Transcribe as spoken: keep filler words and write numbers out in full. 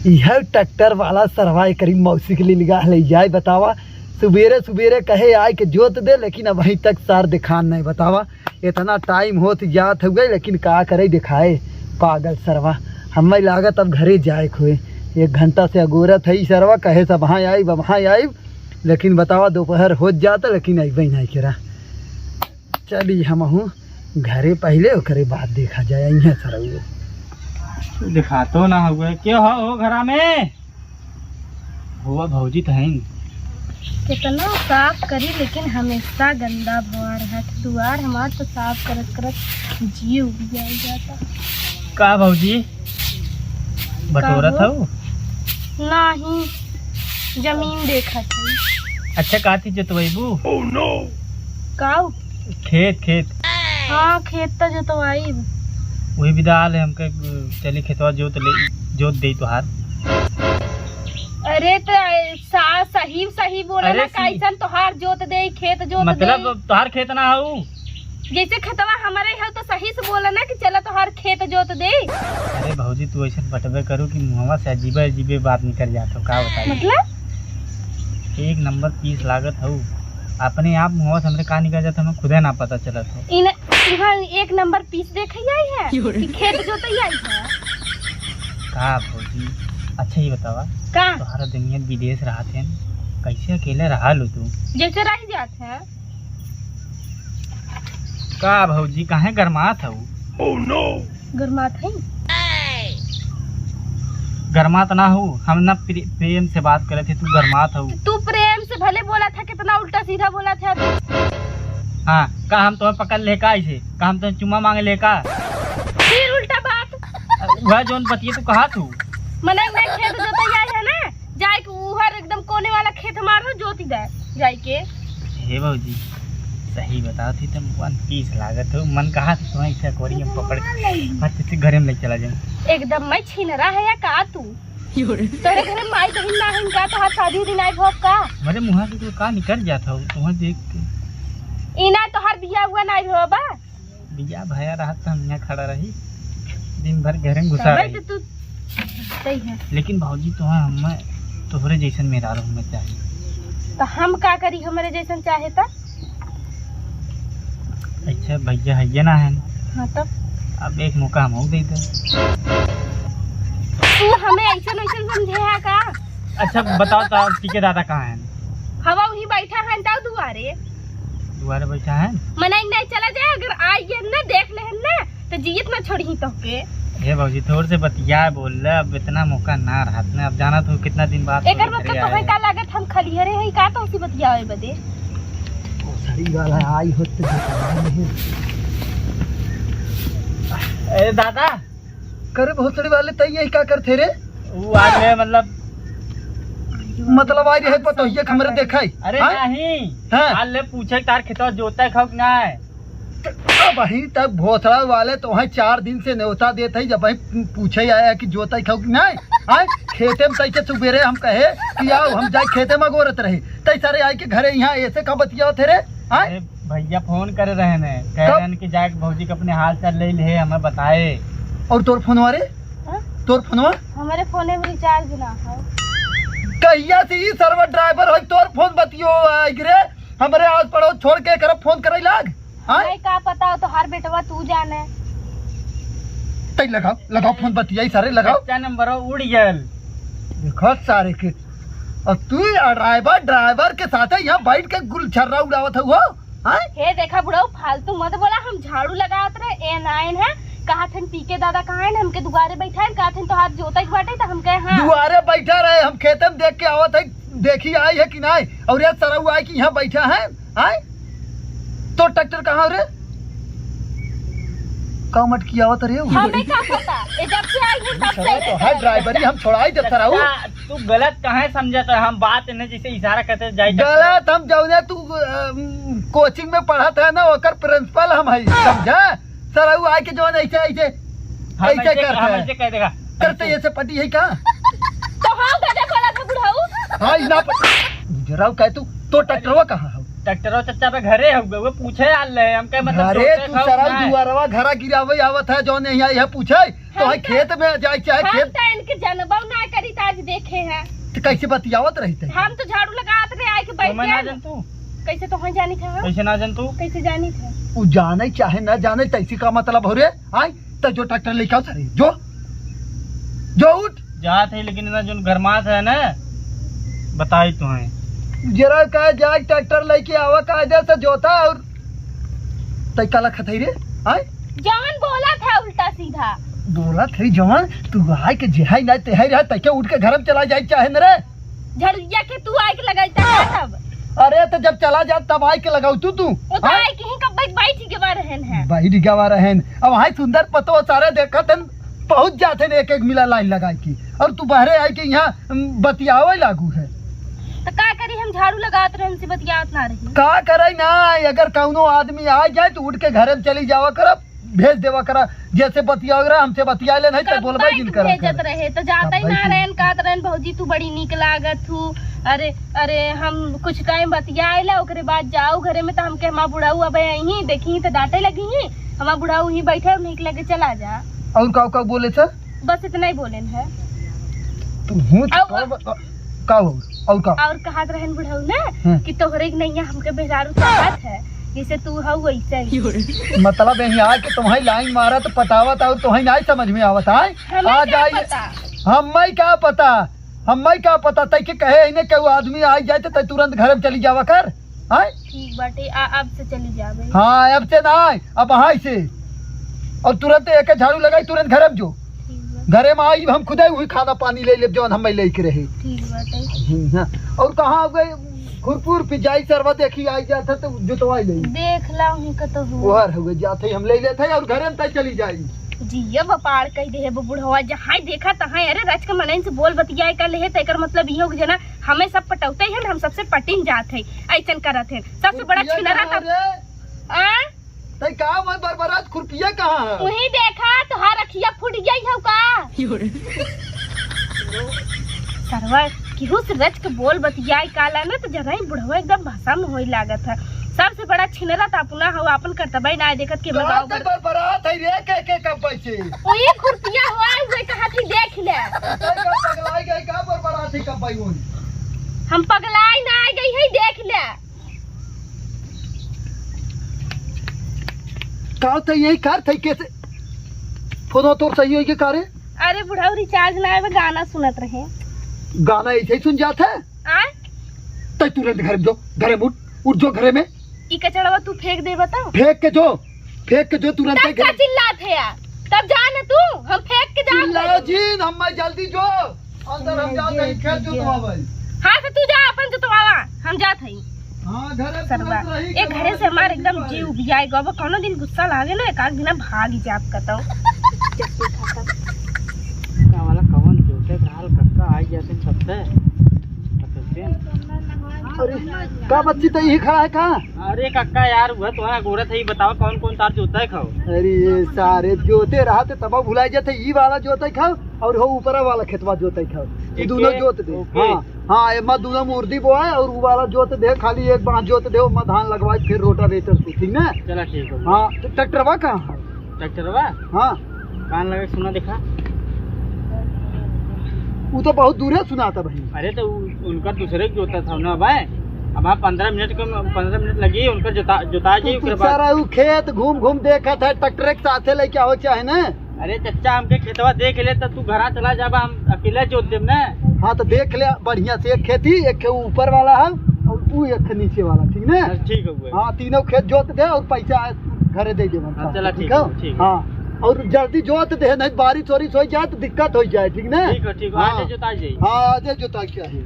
इहै ट्रैक्टर वाला सरवा एकरी मौसी के लिए निगाह ले जाए, बतावा। सुबेरे सुबेरे कहे आए के जोत दे, लेकिन अबहीं तक सार दिखान नहीं, बतावा। इतना टाइम होत जात हुए, लेकिन का करे, दिखाए पागल सरवा। हमें लागत अब घरे जाए के होए। एक घंटा से अगोरत है ई सरवा, कहे से अबहाँ आइब, अबहाँ आइब, लेकिन बतावा दोपहर होत जात, लेकिन अइबे नहीं केरा। चली हमहू घरे पहिले, ओकरे बाद देखा जाए। इहाँ सरवा दिखातो ना हुए। के हो, हो घरा में? हुआ भौजी तो है नहीं। कितना साफ करी, लेकिन हमेशा गंदा भवा रहत। दुआर हमार तो साफ करत करत जिए उबियाई जाता। का भौजी, बटोरत का हो? हऊ? नाही, जमीन देखत हई। अच्छा, काथी जोतवैबू? काऊ? खेत, खेत। हाँ, खेत तो जोतवाइब। वही विदा आल है हमके, चली खेतवा जोत ले, जोत दे तोहार। अरे तो सा-, सही सही बोला अरे ना, सी- कैसन तोहार जोत दे, खेत जोत मतलब दे। तोहार खेत ना हऊ? जैसे खेतवा हमारे हऊ तो सही से बोला ना कि चला तोहार खेत जोत दे। अरे भौजी, तू ऐसे बटबे करू कि मुहवा से अजीबे अजीबे बात निकल जात हो, का बताई? मतलब? एक नंबर पीस लागत हऊ, अपने आप मुहवा से हमरे का निकल जात, हमें खुदे ना पता चलत हो। इन, इहाँ एक नंबर पीस देखे आई है कि खेत जोते आई है? का भौजी, अच्छा ही बतावा, का? तोहरा दुनिया विदेश रहत है, कैसे अकेले रहा लो तू? जैसे रह जात है। का भौजी, काहे गरमात हऊ? गरमात है? गरमात ना हऊ, हम ना प्रे-, प्रेम से बात करत है, तू गरमात हऊ। तू प्रेम से भले बोला था, कितना उल्टा सीधा बोला था तू। हाँ, का हम तुम्हें पकड़ ले का ऐसे? का हम तुम्हें चुम्मा मांगे ले का? फिर उल्टा बात। वह जोन बतिये तू कहा तू? मने मैं खेत जोतैया है ना, जाए के उहर एकदम कोने वाला खेत मार हो, जोती दे जाए के। हे भौजी, सही बताओ थी तुम वन पीस लागत हो, मन कहा थी तुम्हें ऐसे कोरी में पकड़ के, मत किसी घरे में ले चला जाए। एकदम मैं छीन रहा है या का तू? तोरे घरे माई बहिन ना है का? तोहार शादी दिन आए भोग का? मेरे मुँह से तो का निकल जाता हो तुम्हें देख के। इना तोहार बिया हुआ ना हो बा? बिया भया रहत त हम यहाँ खड़ा रही, दिन भर घरे में घुसा समझ रही। तो तू सही है। लेकिन भौजी, तोहे हमें, तोहरे जैसन मेहरारू हमें चाहिए। तो हम का करी, हमरे जैसन चाहे त? अच्छा, भैया है ये ना है। हाँ, तब? अब एक मौका हम दे दे। तू हमें ऐसन वैसन समझे है का? अच्छा, बताओ तो, पीके दादा कहाँ हैं? हवा वहीं बैठा है, ताऊ दुआरे। दुआरे बैठा है? मना नहीं चला जाए, अगर आई है ना, देख ले है ना, तो जियत ना छोड़ी तोहके। हे भौजी, थोड़ से बतिया बोल ले, अब इतना मौका ना रहत ना, अब जाना तू कितना दिन बाद एकर तोहरे मतलब घरे तोहे आए। का लागत हम खलिहरे हई का तोहसे बतियावे बदे? भोसड़ी वाला आई होत तो बता नहीं। ए दादा, करे भोसड़ी वाले तई यही का करते रे? वो आज में मतलब मतलब आई रहे पतोहिया के हमरे देखाई। अरे हाँ? नहीं। हाँ। आज ले पूछे तार खेतवा जोता खाओ कि ना? अबहीं तक भोसड़ा वाले तोहे चार दिन से न्योता देत है, जब वही पूछे आया है कि जोता खाओ कि नहीं? हाँ? खेते में तैसे सुबेरे हम कहे कि आओ, हम जाए खेते में गोरत रहे, तै सारे आए के घरे यहाँ ऐसे का बतियावत है रे? हाँ? अरे भैया फोन करे रहे ने, कह कब? रहे ने कि जाए के भौजी के अपने हाल चाल ले ले, हमें बताए। और तोर फोनवा रे? हाँ? तोर फोनवा? हमारे फोने में रिचार्ज ना हो। कहिया से ई सर्वर ड्राइवर है, तोर फोन बतियो आइग रे? हमरे आस पड़ोस छोड़ के एकरा फोन करे लाग। हाँ? नहीं, का पता हो, तोहार बेटवा तू जाने। तई लगाओ, लगाओ फोन, बतियाई सारे, लगाओ। कच्चा नंबर उड़ गयल। देखो सारे के, और तू ड्राइवर, ड्राइवर के साथे यहाँ बैठ के गुलछर्रा उड़ावत हऊ हो, हाँ? हे देखा बुढ़ऊ, फालतू मत बोला, हम झाड़ू लगावत रहे, ए नाइन है, कहा थन पीके दादा कहाँ है, हमके दुआरे बैठा है, कहा थन तोहार जोतई बाटे, तो हम कहे हाँ। दुआरे बैठा रहे, हम खेते में देख के आवत है, देखी आई है कि नहीं, और ये सरऊ आई कि यहाँ बैठा है, आय? तो ट्रैक्टर कहाँ रे? का मटकी आवत रे? हमें का पता? ए, जब से आई है, तब से सरऊ तो है ड्राइवरी, हम छोड़ाई देत सरऊ। अच्छा, तू गलत काहे समझत है? हम बात इन्हें जैसे इशारा करते जाए। गलत हम जौने तू, अम, कोचिंग में पढ़त है ना, ओकर प्रिंसिपल हम है, समझा? सरऊ आए के जौन ऐसे, ऐसे, हाँ, ऐसे ऐसे, करत हाँ, है। ऐसे कह देगा। करते ऐसे पटी है का? तो हाँ, गधा बोला था बुढ़ऊ। हाँ, इस ना प-, बुढ़ऊ कहे तू, तो ट्रैक्टरवा कहाँ है? ट्रैक्टरवा चच्चा पे घरे हउवे, वो पूछे आल रहे, हम कहे मतलब घरे जोते तू खाओ सरऊ ना है। दुआरवा घरा गिरावे आवत है, जौन यहाँ यह पूछे, तो हम है तो, खेत में जाए चाहे हम खेत। तो इनके जनबो ना करी, तो आज देखे हैं। तो कैसे बतियावत रही थे? हम तो झाड़ू लगात रहे, आए के बैठ तो मैं ना गए। जान तू। कैसे तो हम जानी था? कैसे ना जान तू? कैसे जानी था? उ जाने चाहे ना जाने, तैसे का मतलब हो रे? आए, तो जो ट्रैक्टर लेके आओ सारे, जो, जो उठ। जात है, लेकिन इतना जोन गरमात है ना, बताई तो है। जरा कहा जाए, ट्रैक्टर लेके आवा, कायदे से जोता और तै काला खतई रे, आए? जवन बोला था उल्टा सीधा। बोला थे जवन, तू आए के जेहाई ना तेहाई रहा, तै के उठ के घर में चला जाए चाहे न रे। झड़िया के तू आए के लगाई था तब। अरे तो जब चला जा तब आए के लगाऊ तू, तू, वो तो हाँ? आए के ही कब बैठ, बैठ के बा रहन है। बैठ गवा रहन। अब हाय सुंदर पतो सारे देखत हन, पहुँच जात हन एक एक मिला लाइन लगाई के, और तू बहरे आई के यहाँ, उम, बतियावे लागू है। तो का करी, हम झाड़ू लगात रहे, उनसे बतियात ना रही। का करे ना, अगर कौनो आदमी आ जाए तो उठ के घरे में चली जावा करब, भेज देवा करा, जैसे बतियावे रहा हमसे बतिया ले, नहीं तो कब बोलबे तक जिन करा भेजत कर। रहे, तो जाता ही कब ना तक? रहन, कहत रहन, "भौजी तू बड़ी नीक लागत हू, अरे, अरे हम कुछ टाइम बतियाए ला, ओकरे बाद जाऊ घरे में।" तो हम कहे, "हमार बुढ़ऊ अब यहीं देखी तो डांटे लगी ही, हमार बुढ़ऊ ही बैठे, नीक लगे, चला जा।" और का, का बोले थे? बस इतना ही बोलेन है। तू हूँ तो और का ब-, का हो? और का? और कहत रहन बुढ़ऊ ना हाँ। कि तोहरे के नैया हमके मेहरारू चाहत है, जैसे तू हऊ वैसे ही। मतलब यहीं आके तुम्हारी लाइन मारा तो पटावत और तुम्हारी नहीं समझ में आवत है? हमें आ क्या जाइए। पता? हमें क्या पता? हमें क्या पता? तै के कहे ही ने केहू आदमी आ जाए तो तै तुरंत घर में चली जावा कर। आय? ठीक बाटे, आ, अब से चली जाबे। हाँ, अब से ना आए, अब हाय से। और तुरंत एक झाड़ू लगाई, तुरंत घर में जो। ठीक बा। घरे में आई, हम खुदे वही खाना पानी ले लेब, जौन हम लेके रहे। ठीक बाटे। हाँ, और कहाँ हो गए? खुरपुर पे जाई सरवा देखी, आई जात है तो जुतवाई ले। देख ला वहीं का तो हुआ। ओहर हो गए, जात है हम ले लेते हैं और घरे में तय चली जाई। जिया बपाड़ कह दे है वो बुढ़वा, जहाँ देखा तहाँ, अरे रच के मनइन से बोल बतियाए का ले है, तेकर मतलब इहो कि जना हमें सब पटौते हैं, हम सबसे पटिन जात है, ऐसन करत है। सबसे बड़ा खुरपिया छिनरा कहाँ तब रे? आ? तै का मैं बरबरात, खुरपिया कहाँ है? वहीं देखा, तोहार अखिया फूट गई है का? सरवा, केहू से रच के बोल बतियाई काला ना, तो जरा ही बुढ़वा एकदम भसम होई लागत है। सबसे बड़ा छिनरा तो अपना हो, अपन करतबे ना देखत के का गाँव ते भर बरबरात है रे, के, के कब पैसे? वही खुरपिया हुआ है, उहे कहा थी देख ले। तै का पगलाई गई का, बरबरात है कब भाई होई? हम पगलाई ना आ गई है, देख ले। का होता यही कार थे कैसे? फोन तोर सही होई के कारे? अरे बुढ़ऊ रिचार्ज ना आवे, गाना सुनत रहे। गाना ऐसे ही सुन जात है? आ? तै तुरंत घर में जो, घर में उठ, उठ जो घरे में। ई कचड़वा तू फेंक दे बता। फेंक के जो, फेंक के जो तुरंत तब घर का में। चिल्लात है यार? तब जा न तू, हम फेंक के जा चिल्लाओ भाई। जीन, हम मैं जल्दी जो। अंदर हम जात हई, खेत जोतवावे। हाँ, तो तू जा, अपन जोतवावा, हम जात हई। हाँ, घरे सरवा, तुरंत रही ए के घरे से हमार एकदम जी उबियाए गो। अब कौनो दिन गुस्सा लागे ना, एक आध दिन भाग जाब कतौ। का वाला कवन जोते का हाल कक्का आई जाते छत्ते। अरे, का बच्ची तो यही खड़ा है का? अरे कक्का यार, वह तो है गोरत है, ये बताओ कौन कौन तार जोते खाओ? अरे ये सारे जोते रहते तब भुला जाते, ई वाला जोते खाओ। और हो ऊपरा वाला खेतवा जोतई खाओ, ये एक दोनों के, जोत दे। ओके। हाँ, हाँ, एमा दोनों मुर्दी बोआए और उ वाला जोत दे, खाली एक बांह जोत दे, ओमा धान लगवाए, फिर रोटावेटर से, ठीक ना? चला ठीक हो। हाँ, तो ट्रैक्टरवा कहाँ है? ट्रैक्टरवा? हाँ। कान लगा के सुना देखा। उ तो बहुत दूर है, सुनाता भाई। अरे तो उ-, उनका दूसरे के जोता था ना भाई। अब आप पन्द्रह मिनट के, पन्द्रह मिनट लगी उनका जोता, जोता तू, जी, तू ओकरे बाद। सारा उ खेत घूम घूम देखा था, ट्रैक्टर के साथे लेके आओ चाहे ना। अरे चच्चा, हमके खेतवा देख ले, तब तू घरा चला जाबा, हम अकेले जोत देब ना। हाँ, तो देख ले बढ़िया से, एक खेती, एक खे ऊपर वाला है और ऊ एक खे नीचे वाला, ठीक ना? हाँ, ठीक है, हुआ। हाँ, तीनों खेत जोत दे और पैसा घरे दे देब हम हाँ, साथ, चला, ठीक ठीक है, है? ठीक है। हाँ, और जल्दी जोत दे, नहीं बारिश वारिश हो जाए तो दिक्कत हो जाए, ठीक ना? ठीक है, ठीक है, हाँ। आजे जोता जाई। हाँ, आजे जोता के चाही।